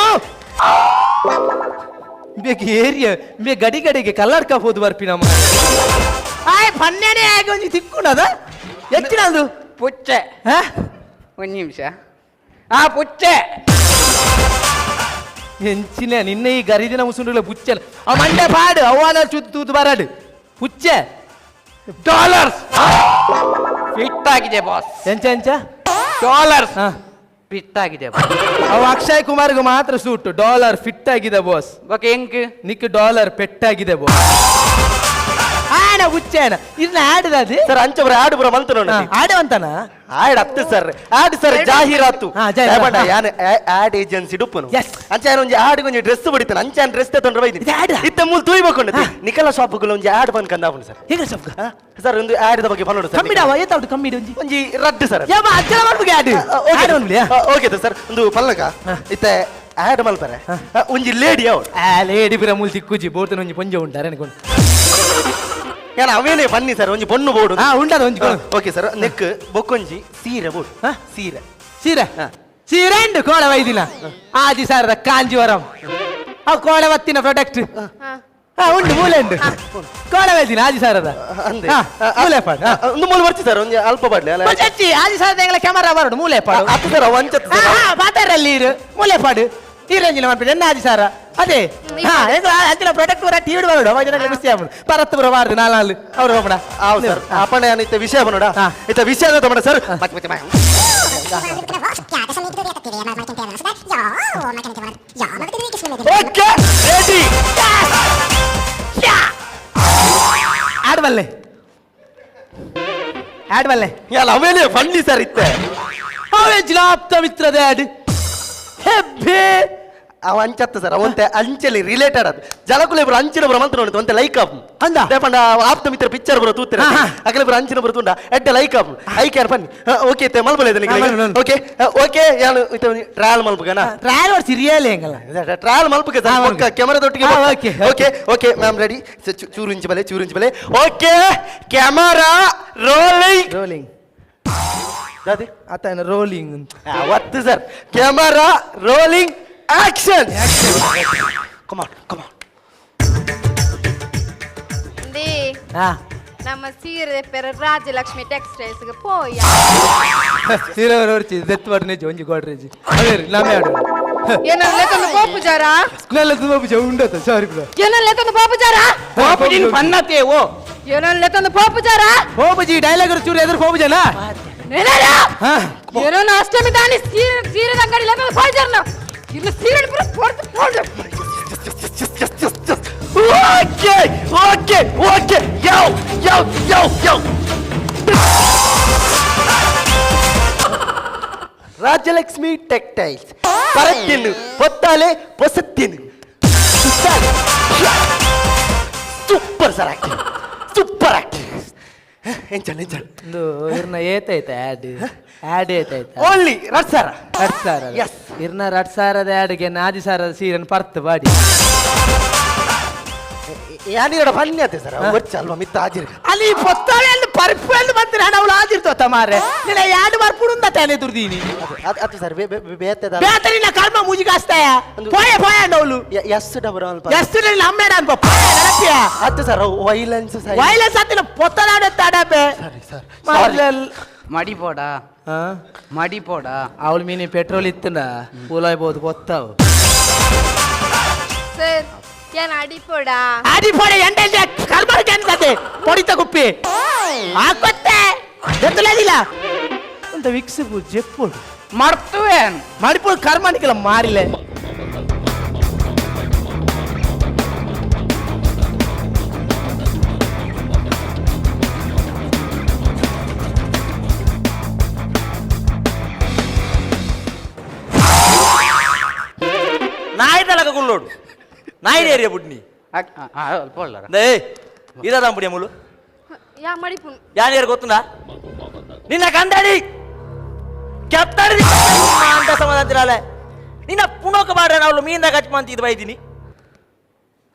ಬೇಗ ಏರಿಯಾ ಬೇ ಗಡಿ ಗಡಿಗೆ ಕಲ್ಲರ್ಕ ಹೋದು ಬರ್ಪಿ ನಮ್ಮ ಆಯ್ ಪನ್ನೆನೆ ಆಗಿ ಒಂಜಿ ತಿಕ್ಕುಂಡದ ಎಚ್ಚಿನದು ಪುಚ್ಚೆ ಒಂದು ನಿಮಿಷ ಆ ಪುಚ್ಚೆ ಎಂಚಿನ ನಿನ್ನೆ ಈ ಗರಿದಿನ ಮುಸುಂಡುಗಳ ಪುಚ್ಚೆ ಅವ ಮಂಡೆ ಪಾಡು ಅವ್ವಾನ ಚುತ್ತು ತೂತು ಬರಾಡು ಪುಚ್ಚೆ ಡಾಲರ್ಸ್ ಫಿಟ್ ಆಗಿದೆ ಬಾಸ್ ಎಂಚ ಎಂಚ ಡಾಲರ್ಸ್ ಫಿಟ್ ಆಗಿದೆ ಅವ ಅಕ್ಷಯ್ ಕುಮಾರ್ಗೆ ಮಾತ್ರ suit dollar fit ಆಗಿದೆ ಬಾಸ್ ಓಕೆ ಹೆಂಗ್ ನಿಕ್ ಡಾಲರ್ ಪೆಟ್ಟಾಗಿದೆ ಬಾಸ್ ಆಣ ಹುಚ್ಚೇನ ಇದನ್ನ ಆಡಿದ ಅದು ಸರ್ ಅಂಚ ಬರ ಆಡು ಬರ ಮಂತ ನೋಡಿ ಆಡೆ ಅಂತಾನ ಆಡ್ ಅತ್ತು sir add sir ಜಾಹೀರಾತು ಜಾಹೀರಾತು. ಯಾನ್ ಆಡ್ ಏಜೆನ್ಸಿ ಡುಪ್ಪನು ಅಂಚ ಯಾನ್ ಒಂಜಿ ಆಡ್ ಒಂಜಿ ಡ್ರೆಸ್ ಬಡಿತಾನ ಅಂಚ ಯಾನ್ ಡ್ರೆಸ್ ತೊಂದ್ರೆ ಬೈದಿ ಇತ್ತ ಮೂಲ ತೂಯ್ಬೇಕೊಂಡು ನಿಕಲ ಶಾಪ್ ಒಂಜಿ ಆಡ್ ಬಂದ್ ಕಂದಾಪುನು ಸರ್ ಹೇಗೆ ಶಾಪ್ ಸರ್ ಒಂದು ಆಡ್ ಬಗ್ಗೆ ಪನ್ನೋಡು ಸರ್ ಕಮ್ಮಿಡವ ಏತಾವ್ಡು ಕಮ್ಮಿಡು ಒಂಜಿ ಒಂಜಿ ರಡ್ಡು ಸರ್ ಯಬ್ಬ ಅಜ್ಜಲ ಮಾಡ್ಬೇಕು add add only okay sir ಒಂದು ಪಲ್ಲಕ ಇತ್ತ ಆಡ್ ಮಲ್ಪರೆ ಒಂಜಿ ಲೇಡಿ ಅವಳು ಆ ಲೇಡಿ ಪುರ ಮೂಲ ತಿಕ್ಕುಜಿ ಬೋರ್ತನ ಒಂಜಿ ಪೊಂಜೆ ಉಂಟಾರೆ ಅನ್ಕೊಂಡು ಯಾನ್ ಅವೇನೆ ಬನ್ನಿ ಸರ್ ಒಂಜಿ ಬೊಣ್ಣು ಬೋರ್ಡು ಹಾ ಉಂಡದ ಒಂಜಿ okay sir neck ಬೊಕ್ಕೊಂಜಿ ಸೀರೆ ಬೋರ್ಡು ಸೀರೆ ಸೀರೆ ಸೀರೆ ಉಂಡು ಕೋಳ ವೈದಿನ ಆದಿ ಸಾರದ ಕಾಂಜಿವರಂ ಆ ಕೋಳ ವತ್ತಿನ ಪ್ರಾಡಕ್ಟ್ ಹಾ ಉಂಡು ಮೂಲೆ ಉಂಡು ಕೋಳ ವೈದಿನ ಆದಿ ಸಾರದ ಅಂದೆ ಮೂಲೆ ಪಾಡು ಒಂದು ಮೂಲೆ ಬರ್ತಿ ಸರ್ ಒಂಜಿ ಅಲ್ಪ ಪಾಡ್ಲಿ ಅಲ್ಲ ಚಚ್ಚಿ ಆದಿ ಸಾರದ ಎಂಗಲ ಕ್ಯಾಮರಾ ಬರೋಡು ಮೂಲೆ ಪಾಡು ಅತ್ತು ಸರ್ ವಂಚತ್ತು ಪಾತಾರಲ್ಲಿ ಇರು ಮೂಲೆ ಪಾಡು ತೀರಂಜಿನ ಮಾಡ್ಬಿಟ್ಟು ಎನ್ನ ಆದಿ ಸಾರ ಅದೇ ಹಾ ಅಂಚಿನ ಪ್ರಾಡಕ್ಟ್ ಬರ ಟಿವಿ ಬರೋಡು ಅವಾಗ ಜನಗಳಿಗೆ ಖುಷಿ ಆಗ್ಬಿಡು ಪರತ್ತು ಬರೋ ಬಾರ್ದು ನಾಲ್ಕು ಅವ್ರು ಹೋಗೋಣ ಹೌದು ಸರ್ ಅಪ್ಪಣೆ ಇತ್ತ ವಿಷಯ ಬನ್ನೋಡ ಇತ್ತ ವಿಷಯ ತಗೊಂಡ sir okay ready ಆಡ್ಬಲ್ಲೆ ಆಡ್ಬಲ್ಲೆ ಯಾಲ ಅವೇನೆ ಫನ್ನಿ ಸರ್ ಇತ್ತೆ ಅವೇ ಜಿಲಾಪ್ತ ಮಿತ್ರದ ಆಡ್ ಹೆಬ್ಬೆ ಅವ ಅಂಚತ್ತ ಸರ್ ಅವಂತೆ ಅಂಚಲಿ ರಿಲೇಟೆಡ್ ಅದು ಜನಕುಲ ಇಬ್ರು ಅಂಚಿನ ಬರ ಮಂತ್ರ ನೋಡಿ ಒಂತೆ ಲೈಕ್ ಆಪ್ ಅಂದ ದೇಪಂಡ ಆಪ್ತ ಮಿತ್ರ ಪಿಕ್ಚರ್ ಬರೋ ತೂತಿರ ಅಗಲ ಇಬ್ರು ಅಂಚಿನ ಬರೋ ತುಂಡ ಎಡ್ಡೆ like app I care ಬನ್ನಿ ಓಕೆ ಇತ್ತೆ ಮಲ್ಪಲೆ ಓಕೆ ಓಕೆ ಯಾನು ಇತ್ತೆ ಟ್ರಯಲ್ ಮಲ್ಪಗನ ಟ್ರಯಲ್ ವರ್ಸ್ ರಿಯಲ್ ಹೆಂಗಲ್ಲ ಟ್ರಯಲ್ ಮಲ್ಪಗೆ ಸರ್ ಕ್ಯಾಮರಾದೊಟ್ಟಿಗೆ okay okay okay ma'am ready ಚೂರು ಇಂಚು ಬಲೆ ಚೂರು ಇಂಚು ಬಲೆ okay camera rolling rolling ದಾದಿ ಆತನ ರೋಲಿಂಗ್ ಒತ್ತು sir camera rolling action come on come on ಇಂದೇ ಹಾ ನಮ್ಮ ಸೀರೆ ಪೆರ ರಾಜಲಕ್ಷ್ಮಿ ಟೆಕ್ಸ್ಟೈಲ್ಸ್ ಗೆ ಪೋಯ. ಸೀರೆ ಹೊರ್ಚಿ ದೆತ್ ವರ್ನೇಜಿ ಒಂಜಿ ಗೋಡ್ರೇಜಿ ಅದೇ ನಾಮೇ ಆಡು. ಏನಲ್ಲ ತಂದು ಪೋಪುಜಾರ? ನೆಲ್ಲ ತುಂಬ ಉಂಡತ ಸಾರಿ ಬಿಡ. ಏನಲ್ಲ ತಂದು ಪೋಪುಜಾರ? ಪೋಪುಜಿನ್ ಪನ್ನತೆ ಓ. ಏನಲ್ಲ ತಂದು ಪೋಪುಜಾರ? ಪೋಪುಜಿ ಡೈಲಾಗ್ ಚೂರು ಎದುರು ಪೋಪುಜನ? ಏನಾರ? ಹಾ. ಏನೋ ಅಷ್ಟಮಿ ದಾನಿ ಸೀರೆ ಸೀರೆ ಅಂಗಡಿ ಇಲ್ಲ ಪೋಜಾರ್ನ ಇನ್ನು ಸೀರೆ ಪೂರ ಪೋಡ್ದು ಪೋಡ್ದು. Okay okay okay yo yo yo yo. Rajalakshmi textiles ಪರತ್ತಿನ್ನು ಪೊತ್ತಾಲೆ ಪೊಸತ್ತಿನ್ನು super sir acting, super acting. ಎಂಚಲ್ ಎಂಚಲ್ ಒಂದು ಇರ್ನ ಏತೈತೆ ಆ್ಯಡ್ ಆ್ಯಡ್ ಏತೈತೆ? ಓನ್ಲಿ ರಟ್ ಸರ್. ರಟ್ ಸಾರ. ಎಸ್. ಇರ್ನ ರಟ್ ಸಾರದ ಆ್ಯಡ್ಗೆ ನಾಜಿ ಸಾರದ ಸೀರೆನ್ ಪರ್ತ್ ಬಾಡಿ. ಯಾನಿಗಡ ಫನ್ನಿ ಆತೆ ಸರ್ ವರ್ಚ ಅಲ್ವಾ ಮಿತ್ತ ಆಜಿರ್. ಅಲ್ಲಿ ಪೊತ್ತಾಳೆ ಅಲ್ಲಿ ಪರ್ಪು ಅಲ್ಲಿ ಬಂದ್ರೆ ಹಣ ಅವಳು ಆಜಿರ್ತೋತ ಮಾರ್ರೆ. ನಿನ್ನ ಎರಡು ಬರ್ಪುಡುಂದ ತಾನೆ ದುರ್ದೀನಿ. ಅದು ಸರ್ ಬೇತದ ಬೇತ ನಿನ್ನ ಕರ್ಮ ಮುಜಿಗಾಸ್ತಾಯ ಪೋಯ ಪೋಯ ಅಂಡವಳು. ಎಸ್ ಡಬರ್ ಅಲ್ಪ ಎಷ್ಟು ನಿನ್ನ ಅಮ್ಮೇಡ ಅನ್ಪ ಪೋಯ ನಡಪಿಯ. ಅದು sir violence. Violence ಆತಿನ ಪೊತ್ತನಾಡ ತಾಡಬೆ. ಸರಿ ಸರ್. ಮಡಿ ಪೋಡಾ ಮಡಿ ಪೋಡಾ. ಅವಳು ಮೀನಿ ಪೆಟ್ರೋಲ್ ಇತ್ತನ ಪೂಲಾಯ್ಬೋದು ಗೊತ್ತಾವು. ಸರ್ ಏನ್ ಅಡಿಪೋಡಾ? ಅಡಿಪೋಡ ಎಂಟ ಕರ್ಮಕ್ಕೆ ಅಂತದೆ ಪೊಡಿತ ಕುಪ್ಪಿ ಹಾಕೊತ್ತೆ ಗೊತ್ತಲಿಲ್ಲ ಅಂತ ವಿಕ್ಸ್ ಜೆಪ್ಪೋಡು ಮರ್ತುವೆ ಮಡಿಪೋಡು ಕರ್ಮನಿಕಲ್ಲ ಮಾರಿಲೆ. ನಾಯಿ ತಲಕ ಕುಳ್ಳೋಡು ನಾಯಿ ಏರಿಯಾ ಬುಡ್ನಿ. ಏ ಇದಾದ ಪುಡಿಯ ಮುಲು. ಯಾ ಮಡಿಪುನ್. ಯಾರು ಗೊತ್ತುಂಡ ನಿನ್ನ ಕಂದಾಡಿ ಕೆತ್ತಾಡಿ ಅಂತ ಸಮಾಧಾನ ನಿನ್ನ ಪುಣೋಕ ಬಾಡ್ರೆ ನಾವು ಮೀನ ಕಚ್ ಮಂತಿ ಇದು ಬೈದಿನಿ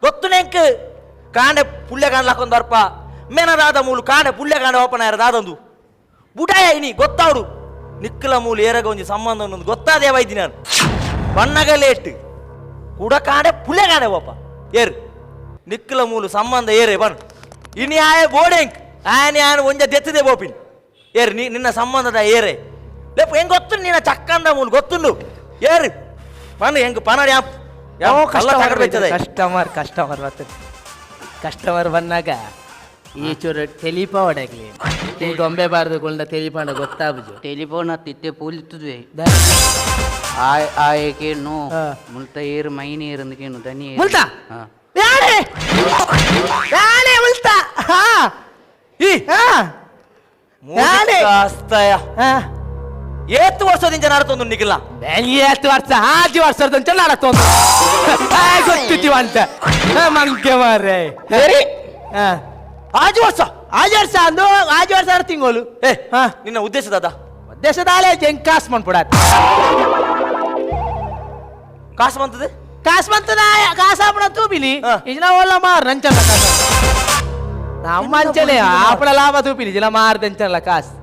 ಗೊತ್ತು ನೆಂಕ್ ಕಾಂಡೆ ಪುಳ್ಯ ಕಾಣ್ಲಾಕೊಂದು ಬರ್ಪ ಮೇನದಾದ ಮೂಲು ಕಾಂಡೆ ಪುಳ್ಯ ಕಾಂಡೆ ಓಪನ್ ದಾದಂದು ಬುಡಾಯ ಇನಿ ಗೊತ್ತಾవుಡು ನಿಕ್ಕಲ ಮೂಲು ಏರಗ ಒಂಜಿ ಸಂಬಂಧ ಒಂದೊಂದು ಗೊತ್ತಾದೇ ಬೈದಿನಿ ನಾನು ಬಣ್ಣಗ ಲೇಟ್ ಕುಡ ಕಾಂಡೆ ಪುಳ್ಯ ಕಾಂಡೆ ಓಪ ಏರು ನಿಕ್ಕಲ ಮೂಲು ಸಂಬಂಧ ಏರೇ ಬನ್ ಇನಿ ಆಯ ಬೋಡೆಂಕ್ ಆಯನ ಆಯನ ಒಂಜ ದೆತ್ತದೆ ಬೋಪಿನ್ ಏರು ನೀ ನಿನ್ನ ಸಂಬಂಧದ ಏರೆ ಲೇಪ ಹೆಂಗ್ ಗೊತ್ತು ನಿನ್ನ ಚಕ್ಕಂದ ಮೂಲು ಗೊತ್ತುಂಡು ಏರು ಪನ್ ಹೆಂಗ್ ಪನಡ್ ಯಾಪ್ ಕಸ್ಟಮರ್ ಕಸ್ಟಮರ್ ಬರ್ತದೆ ಕಸ್ಟಮರ್ ಬಂದಾಗ ಈ ಚೂರು ಟೆಲಿಫೋನ್ ಆಗಲಿ ಈ ಗೊಂಬೆ ಬಾರದು ಕೊಂಡ ಟೆಲಿಫೋನ್ ಗೊತ್ತಾಬುಜು. ಟೆಲಿಫೋನ್ ತಿತ್ತೆ ಪೂಲಿತ್ತುವೆ ಆಯ್ ಆಯಕೇನು ಮುಲ್ತ ಏರು ಮೈನ್ ಏರಂದಕೇನು ದನಿ. ಮುಲ್ತ ಯಾರೇ ಯಾರೇ ಮುಲ್ತ ಹಾ ಈ ಹಾ ಯಾರೇ ಕಾಸ್ತಾಯ ಏತ್ತು ವರ್ಷದಿಂದ ನಡತೊಂದು ನಿಗಿಲ್ಲ. ಏತ್ತು ವರ್ಷ ಆಜಿ ವರ್ಷದಂಚ ನಡತೊಂದು ಗೊತ್ತಿದ್ದೀವ ಅಂತ ಮಂಕೆ ಮಾರ್ರೆ. ಆಜಿ ವರ್ಷ ಆಜಿ ವರ್ಷ ಅಂದು ಆಜಿ ವರ್ಷ ಆರು ತಿಂಗಳು. ಏ ನಿನ್ನ ಉದ್ದೇಶ ದಾದಾ? ಉದ್ದೇಶದ ಆಲೆ ಹೆಂಗ್ ಕಾಸು ಮಾಡ್ಬಿಡ. ಕಾಸು ಬಂತದೆ? ಕಾಸು ಬಂತದ ಕಾಸು ತೂಪಿಲಿ ಇಜನ ಓಲ ಮಾರ್ ನಂಚಲ್ಲ ಕಾಸು ನಮ್ಮ ಅಂಚನೆ ಆಪಳ ಲಾಭ ತೂಪಿಲಿ ಜಿಲ ಮಾರ್ದಂಚಲ್ಲ ಕಾಸು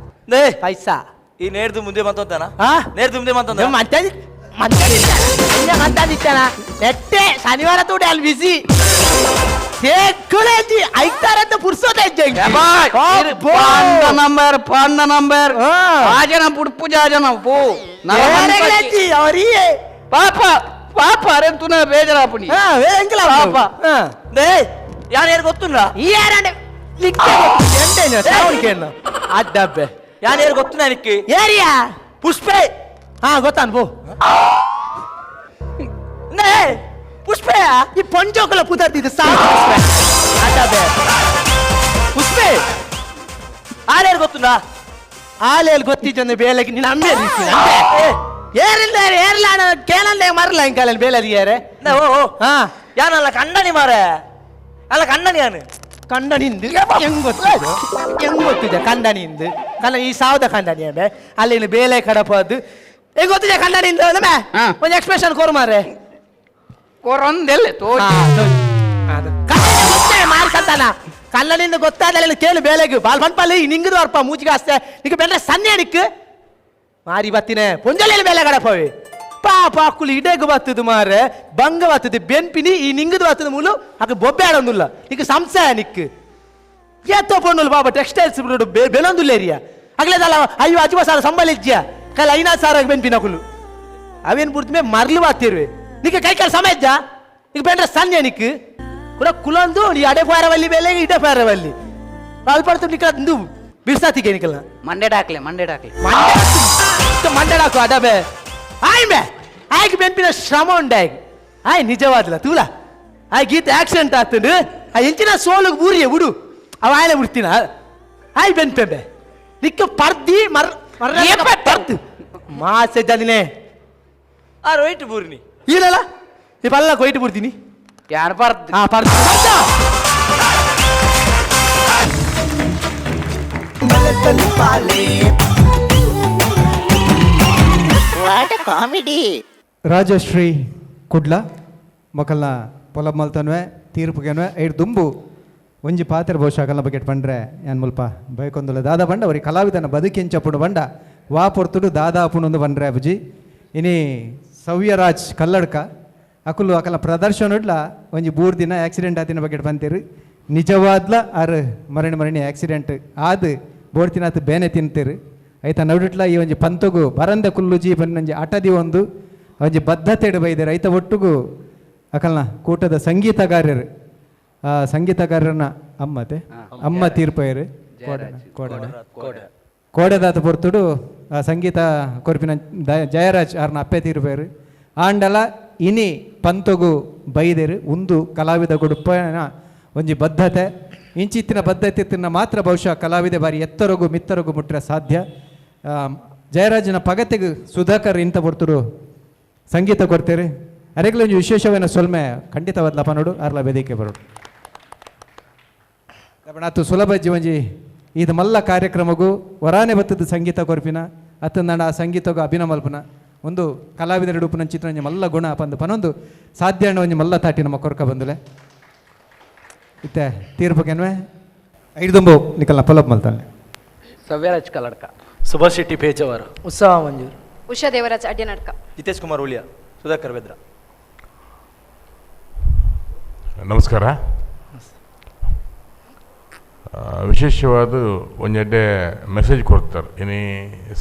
ಪೈಸಾ. ಈ ನೇರ್ದು ಮುಂದೆ ಬಂತಂತಾನ? ನೇರ್ದು ಮುಂದೆ ಬಂತ ನೆಟ್ಟೆ ಶನಿವಾರ ತೂಡೆ ಅಲ್ಲಿ ಬಿಸಿ ಐತಾರಂತ ಪುರ್ಸೋದ ನಂಬರ್ ಪಾಂಡ ನಂಬರ್ ಆಜನ ಪುಡ್ಪು ಜಾಜನ ಪೋ ಅವರಿಗೆ ಪಾಪ ಪಾಪ ಅರೆ ತುನ ಬೇಜಾರಾಪುಣಿ ಪಾಪ ಯಾರು ಯಾರು ಗೊತ್ತುಂಡ ಈ ಯಾರಂಡೆ ಅಡ್ಡಬ್ಬೆ ಯಾರು ಯಾರು ಗೊತ್ತು ನನಗೆ ಏರಿಯಾ ಪುಷ್ಪೆ. ಹಾ ಗೊತ್ತಾನ್ ಪೋ ಪುಷ್ಪೆ ಈ ಪಂಚೋಕಲ ಪುದರ್ತಿದ್ದು ಸಾಕು ಪುಷ್ಪೆ ಅಡ್ಡಬ್ಬೆ ಪುಷ್ಪೆ ಆರ್ಯಾರು ಗೊತ್ತುಂಡ? ಆಲೇಲ್ ಗೊತ್ತಿದ್ದು ಬೇಲೆಗೆ ನೀನು ಅಂಬೆ ಏರಿಲ್ಲ ಏರ್ಲ ಕೇಳಲ್ಲೇ ಮರಲ್ಲ ಇಂಕಾಲಲ್ಲಿ ಬೇಲಲ್ಲಿ ಏರೆ. ಓ ಹಾ ಯಾನಲ್ಲ ಕಂಡನಿ ಮಾರೆ ಅಲ್ಲ ಕಂಡನಿ ಯಾನು ಕಂಡನಿಂದು ಹೆಂಗ್ ಗೊತ್ತಿದೆ ಹೆಂಗ್ ಗೊತ್ತಿದೆ ಕಂಡನಿಂದು ಕನ್ನ ಈ ಸಾವದ ಕಂಡನಿ ಅಂಬೆ ಅಲ್ಲಿ ಬೇಲೆ ಕಡಪದ್ದು ಹೆಂಗ್ ಗೊತ್ತಿದೆ ಕಂಡನಿಂದು ಅಂದಮೆ ಒಂದು ಎಕ್ಸ್ಪ್ರೆಷನ್ ಕೋರು ಮಾರೆ. ಕೊರೊಂದೆಲ್ಲ ತೋ ಮಾರಿ ಸಂತಾನ ಕಲ್ಲನಿಂದ ಗೊತ್ತಾದಲ್ಲ ಕೇಳು ಬೇಲೆಗೆ ಬಾಲ್ ಪನ್ಪಲ್ಲಿ ನಿಂಗದು ಅರ್ಪ ಮೂಜಿಗಾಸ್ತೆ ನಿಂಗೆ ಬೆಂದ್ರೆ ಸನ್ನೆ ನಿಕ್ಕು ಮಾರಿ ಬತ್ತಿನೇ ಪೊಂಜಲೆಯಲ್ಲಿ ಬೇಲೆ ಕಡಪವಿ ಪಾಪ ಅಕ್ಕುಲು ಇಡೆಗ್ ಬತ್ತದು ಮಾರೆ ಬಂಗ ಬತ್ತದು ಬೆನ್ಪಿನಿ ಈ ನಿಂಗದು ಬತ್ತದ ಮೂಲು ಅಕ್ಕ ಬೊಬ್ಬೆ ಆಡೊಂದುಲ್ಲ ನಿಕ್ಕು ಸಂಶಯ ನಿಕ್ಕು ಏತೋ ಪೊಣ್ಣುಲು ಬಾಬಾ ಟೆಕ್ಸ್ಟೈಲ್ಸ್ ಬೆನೊಂದುಲ್ಲೇರಿಯ ಅಗಲೇದಲ್ಲ ಅಯ್ಯೋ ಅಜುವ ಸಾರ ಸಂಬಳ ಇಜ್ಜಿಯ ಕೈಲ ಐನಾ ಸಾರಾಗ ಬೆನ್ಪಿನಕುಲು ಅವೇನು ಬುಡ್ತು ಮರ್ಲು ಬಾತಿರುವೆ ನಿಕ್ಕೆ ಕೈ ಕಾಲು ಸಮಯ ಇಜ್ಜಾ ನಿಕ್ ಬೇಂಡ್ರೆ ಸನ್ಯ ನಿಕ್ ಕೂಡ ಕುಲೊಂದು ನೀ ಅಡೆ ಫಾರವಲ್ಲಿ ಬೇಲೆ ಇಡೆ ಫಾರವಲ್ಲಿ ಅಲ್ಪಡ್ತು ನಿಕ್ಕ ಇಂದು ಬಿರ್ಸಾತಿಗೆ ನಿಕಲ್ನ ಮಂಡೆ ಡಾಕ್ಲೆ ಮಂಡೆ ಡಾಕ್ಲೆ ಮಂಡೆ ಡಾಕು ಅಡಬೆ ಆಯ್ ಮೇ ಆಯ್ಕೆ ಬೆನ್ಪಿನ ಶ್ರಮ ಉಂಡಾಯ್ ಆಯ್ ನಿಜವಾದ್ಲ ತೂಲ ಆಯ್ ಗೀತ ಆಕ್ಸಿಡೆಂಟ್ ಆಗ್ತಂಡು ಆ ಎಂಚಿನ ಸೋಲುಗ್ ಬೂರಿಯೆ ಬಿಡು ಅವ ಆಯ್ಲೆ ಬಿಡ್ತೀನ ಆಯ್ ಬೆನ್ಪೆ ನಿಕ್ಕ ಪರ್ದಿ ಮರ್ ಪರ್ದು ಮಾಸೆ ಜಲಿನೆ ಆ ರೊಯ್ಟ್ ಬೂರ್ನಿ ಇಲ್ಲಲ್ಲ ಈ ಪಲ್ಲ ಕೊಯ್ಟ್ ಬಿಡ್ತೀನಿ ಯಾರು ಪರ್ದು ಆ ಪರ್ದು what comedy. Rajashree Kudla ಮೊಕಲ್ನ ಪೊಲ ಮಲ್ತನ್ವೆ ತೀರ್ಪುಗೆನ್ವೆ ಐಡ್ ದುಂಬು ಒಂಜಿ ಪಾತ್ರ ಬಹುಶಃ ಅಕಲ್ನ ಬಗ್ಗೆ ಪಂಡ್ರೆ ಯಾನ್ ಮುಲ್ಪ ಬೈಕೊಂದುಲ್ಲ ದಾದಾ ಬಂಡ ಅವ್ರಿಗೆ ಕಲಾವಿದನ ಬದುಕೆಂಚಪುಡು ಬಂಡ ವಾ ಪೊರ್ತುಡು ದಾದಾ ಪುಣೊಂದು ಬಂಡ್ರೆ ಅಬುಜಿ ಇನಿ ಸವ್ಯರಾಜ್ ಕಲ್ಲಡ್ಕ ಅಕುಲು ಅಕಲ ಪ್ರದರ್ಶನ ಇಡ್ಲ ಒಂಜಿ ಬೂರ್ ದಿನ ಆಕ್ಸಿಡೆಂಟ್ ಆತಿನ ಬಗ್ಗೆ ಬಂತೀರು ನಿಜವಾದ್ಲ ಆರು ಮರಣಿ ಮರಣಿ ಆಕ್ಸಿಡೆಂಟ್ ಆದ್ ಬೋಡ್ತಿನಾತ್ ಬೇನೆ ತಿಂತೀರು ಐತ ನಡುಟ್ಲ ಈ ಒಂಜಿ ಪಂತಗು ಬರಂದ ಕುಲ್ಲುಜಿ ಬನ್ನೊಂಜಿ ಅಟದಿ ಒಂದು ಒಂಜಿ ಬದ್ಧತೆ ಬೈದೆ ಐತ ಒಟ್ಟುಗು ಅಕಲ್ನ ಕೂಟದ ಸಂಗೀತಗಾರರು ಆ ಸಂಗೀತಗಾರರನ್ನ ಅಮ್ಮತೆ ಅಮ್ಮ ತೀರ್ಪಯರು ಕೋಡೆದಾತ ಪೊರ್ತುಡು ಆ ಸಂಗೀತ ಕೊರ್ಪಿನ ಜಯರಾಜ್ ಆರ್ನ ಅಪ್ಪೆ ತೀರ್ಪಯರು ಆಂಡಲ ಇನಿ ಪಂತೊಗು ಬೈದೆರು ಉಂದು ಕಲಾವಿದ ಗುಡುಪನ ಒಂಜಿ ಬದ್ಧತೆ ಇಂಚಿತ್ತಿನ ಬದ್ಧತೆ ತಿನ್ನ ಮಾತ್ರ ಬಹುಶಃ ಕಲಾವಿದೆ ಬಾರಿ ಎತ್ತರಗು ಮಿತ್ತರಗು ಮುಟ್ರೆ ಸಾಧ್ಯ. ಜಯರಾಜನ ಪಗತೆಗೆ ಸುಧಾಕರ್ ಇಂತ ಪೊರ್ತುಡು ಸಂಗೀತ ಕೊಡ್ತೇರಿ ಅರೆಗ್ಲ ಒಂಜಿ ವಿಶೇಷವೇನ ಸೊಲ್ಮೆ ಖಂಡಿತವಾದ ಲಪ ನೋಡು ಅರ್ಲ ಬೆದಿಕೆ ಬರೋಡು ಆತು ಸುಲಭ ಜೀವಂಜಿ ಇದು ಮಲ್ಲ ಕಾರ್ಯಕ್ರಮಗೂ ವರಾನೆ ಬತ್ತದ ಸಂಗೀತ ಕೊರ್ಪಿನ ಅತ್ತ ನಾಡ ಆ ಸಂಗೀತಗೂ ಅಭಿನಮಲ್ಪನ ಒಂದು ಕಲಾವಿದರ ರೂಪನ ಚಿತ್ರ ಒಂಜಿ ಮಲ್ಲ ಗುಣ ಪಂದು ಪನೊಂದು ಸಾಧ್ಯ ಒಂಜಿ ಮಲ್ಲ ತಾಟಿ ನಮ್ಮ ಕೊರ್ಕ ಬಂದುಲೆ ಇತ್ತೆ ತೀರ್ಪುಗೆನ್ವೆ ಐದುಂಬು ನಿಕಲ್ನ ಪೊಲಬ್ ಮಲ್ತಾನೆ. ಸವ್ಯರಾಜ್ ಕಲ್ಲಡ್ಕ, ಸುಭಾಷ್ ಶೆಟ್ಟಿ ಪೇಜಾವರ, ಉತ್ಸಾಹ ಮಂಜೂರ್, ಉಷಾ ದೇವರಾಜ್ ಅಡ್ಯನಡ್ಕ, ಜಿತೇಶ್ ಕುಮಾರ್ ಉಳಿಯ, ಸುಧಾಕರ್ ಬೆದ್ರ. ನಮಸ್ಕಾರ. ವಿಶೇಷವಾದ ಒಂದೆಡ್ಡೆ ಮೆಸೇಜ್ ಕೊಡ್ತಾರೆ. ಇನಿ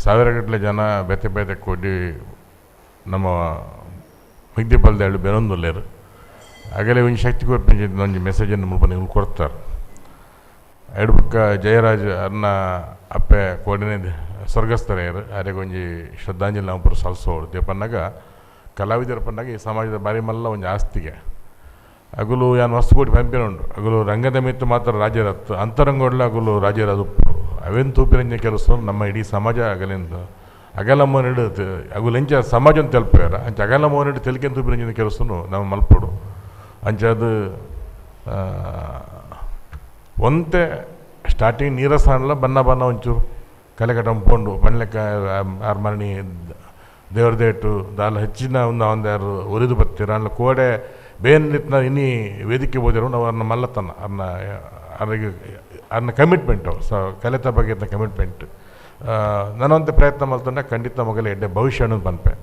ಸಾವಿರಗಟ್ಟಲೆ ಜನ ಬೇತೆ ಬೇತೆ ಕೊಡಿ ನಮ್ಮ ಮಿಗ್ದಿ ಬಲ್ದೇಳು ಬೇರೊಂದುಲ್ಲೇರು ಆಗಲೇ ಒಂದು ಶಕ್ತಿ ಕೊರ್ಪಿನ ಒಂಜಿ ಮೆಸೇಜನ್ನು ಮುಲ್ಪ ನೀವು ಕೊಡ್ತಾರೆ. ಎರಡು ಪಕ್ಕ ಜಯರಾಜ್ ಅರ್ನ ಅಪ್ಪೆ ಕೋಡಿನ ಸ್ವರ್ಗಸ್ಥರೆಯರು ಆರೆಗೆ ಒಂಜಿ ಶ್ರದ್ಧಾಂಜಲಿ ನಾವು ಪೂರ ಸಲ್ಲಿಸೋಳು. ದೇಪನ್ನಾಗ ಕಲಾವಿದರ ಪನ್ನಾಗ ಈ ಸಮಾಜದ ಬಾರಿ ಮಲ್ಲ ಒಂಜಿ ಆಸ್ತಿಗೆ ಅಗುಲು ಯಾನ್ ವಸ್ತು ಕೋಟಿ ಪಂಪಿನ ಉಂಡು ಅಗುಲು ರಂಗದ ಮಿತ್ತು ಮಾತ್ರ ರಾಜ್ಯರತ್ತು ಅಂತರಂಗೋಡ್ಲ ಅಗುಲು ರಾಜ್ಯರದು ಅವೇನು ತೂಪಿರಂಜ ಕೆಲಸ ನಮ್ಮ ಇಡೀ ಸಮಾಜ ಅಗಲಿಂದ ಅಗಲ ಮೋನಿಡು ಅಗುಲು ಎಂಚ ಸಮಾಜ ಅಂತ ತೆಲ್ಪೇರ ಅಂಚ ಅಗಲ ಮೋನಿಡು ತೆಲಿಕೆನ್ ತೂಪಿರಂಜಿನ ಕೆಲಸನು ನಮ್ಮ ಮಲ್ಪೋಡು. ಅಂಚ ಅದು ಒಂತೆ ಸ್ಟಾರ್ಟಿಂಗ್ ನೀರಸ ಅನ್ಲ ಬಣ್ಣ ಬಣ್ಣ ಒಂಚೂರು ಕಲೆ ಕಟ್ಟಂಪೊಂಡು ಬಣ್ಣಲೆಕ್ಕ ಆರ್ಮರಣಿ ದೇವ್ರ ದೇಟು ದಾಲ ಹೆಚ್ಚಿನ ಒಂದು ಒಂದು ಯಾರು ಒರಿದು ಬರ್ತೀರ ಅಲ್ಲ ಕೋಡೆ ಬೇನ್ ಇನಿ ವೇದಿಕೆ ಹೋದರು ನಾವು ಅವ್ರನ್ನ ಮಲ್ಲತನ ಅವ್ರನ್ನ ಅವ್ರಿಗೆ ಅವ್ರನ್ನ ಕಮಿಟ್ಮೆಂಟು ಸ ಕಲಿತ ಬಗ್ಗೆ ಕಮಿಟ್ಮೆಂಟ್ ನಾನೊಂದು ಪ್ರಯತ್ನ ಮಲ್ತಂಡ ಖಂಡಿತ ಮಗಲ ಎಡ್ಡೆ ಭವಿಷ್ಯ ಅನ್ನೋದು ಪನ್ಪೆ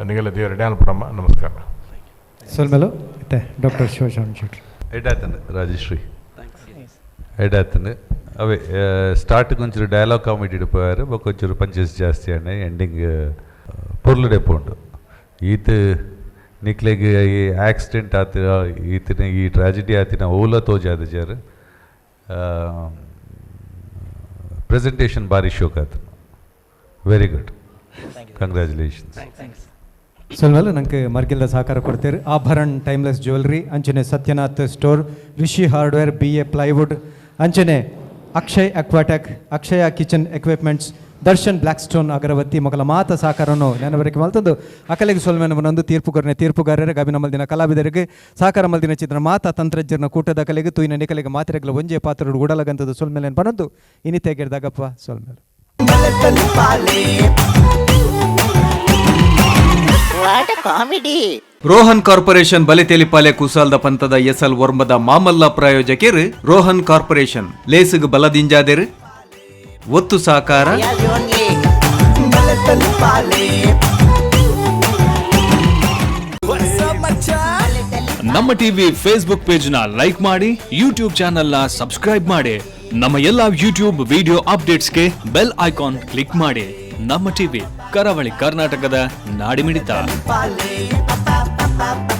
ನಿಗಲ ದೇವರ ಎಡೆ ಅನ್ಪಡಮ್ಮ. ನಮಸ್ಕಾರ. ಸೊಲ್ಮೆಲು ಇತ್ತೆ ಡಾಕ್ಟರ್ ಶಿವಶರಣ ಶೆಟ್ಟಿ. ಎಡ್ಡಾತಂಡು ರಾಜಶ್ರೀ ಎಡ್ಡಾತಂಡು ಅವೇ ಸ್ಟಾರ್ಟಿಂಗ್ ಒಂಚೂರು ಡೈಲಾಗ್ ಕಾಮಿಡಿ ಇಡ್ಪೋಯಾರು ಬೊಕ್ಕ ಒಂಚೂರು ಪಂಚಸ್ ಜಾಸ್ತಿ ಅಣ್ಣ ಎಂಡಿಂಗ್ ಪೊರ್ಲುಡೆ ಪೋಂಡು. ಈತ ನಿಕ್ಲೆಗ್ ಈ ಆಕ್ಸಿಡೆಂಟ್ ಆತ ಈತನ ಈ ಟ್ರಾಜಿಡಿ ಆತಿನ ಓಲ ತೋಜಾದ ಜರ್ ಪ್ರೆಸೆಂಟೇಷನ್ ಭಾರಿ ಶೋಕ್ ಆತ. Very good, congratulations. ಸೊಲ್ಮೆಲು ನಂಗೆ ಮರ್ಗಿಲ್ದ ಸಹಕಾರ ಕೊಡ್ತೀರಿ ಆಭರಣ್ ಟೈಮ್ಲೆಸ್ ಜ್ಯುವೆಲ್ರಿ ಅಂಚನೆ Satyanath store, Rishi hardware, BA plywood ಅಂಚನೆ Akshay Aquatech, Akshaya kitchen equipments, Darshan black stone agarbatti ಮೊಗಲ ಮಾತ ಸಹಕಾರವನ್ನು ನೆನವರಿಕೆ ಮಲ್ತಂದು ಅಕಲೆಗೆ ಸೊಲ್ಮೆನ ಒಂದು ತೀರ್ಪುಗಾರನೆ ತೀರ್ಪುಗಾರರಿಗೆ ಅಭಿನಮಲ್ದಿನ ಕಲಾವಿದರಿಗೆ ಸಹಕಾರ ಮಲ್ದಿನ ಚಿತ್ರ ಮಾತಾ ತಂತ್ರಜ್ಞರ ಕೂಟದ ಕಲೆಗೆ ತುಯಿನ ನಿಕಲೆಗೆ ಮಾತ್ರೆಗಳ ಒಂಜೇ ಪಾತ್ರ ಉಡಲಗಂತದ್ದು ಸೊಲ್ಮೆಲೆ ಬನದ್ದು ಇನಿತೆಗಿರ್ದಾಗಪ್ಪ ಸೊಲ್ಮೆಲೆ. What a comedy. Rohan corporation ಬಲೆತೇಲಿಪಾಲೆ ಕುಸಾಲ್ದ ಪಂತದ ಎಸಲ್ ವರ್ಮದ ಮಾಮಲ್ಲ ಪ್ರಾಯೋಜಕರು ರೋಹನ್ ಕಾರ್ಪೊರೇಷನ್ ಲೇಸುಗು ಬಲದಿಂಜಾದೆರು ಒತ್ತು ಸಾಕಾರ ನಮ್ಮ ಟಿವಿ ಫೇಸ್ಬುಕ್ ಪೇಜ್ ನ ಲೈಕ್ ಮಾಡಿ, ಯೂಟ್ಯೂಬ್ ಚಾನೆಲ್ ನ ಸಬ್ಸ್ಕ್ರೈಬ್ ಮಾಡಿ. ನಮ್ಮ ಎಲ್ಲಾ ಯೂಟ್ಯೂಬ್ ವಿಡಿಯೋ ಅಪ್ಡೇಟ್ಸ್ಗೆ ಬೆಲ್ ಐಕಾನ್ ಕ್ಲಿಕ್ ಮಾಡಿ. ನಮ್ಮ ಟಿವಿ, ಕರಾವಳಿ ಕರ್ನಾಟಕದ ನಾಡಿಮಿಡಿತ. Pa pa pa pa.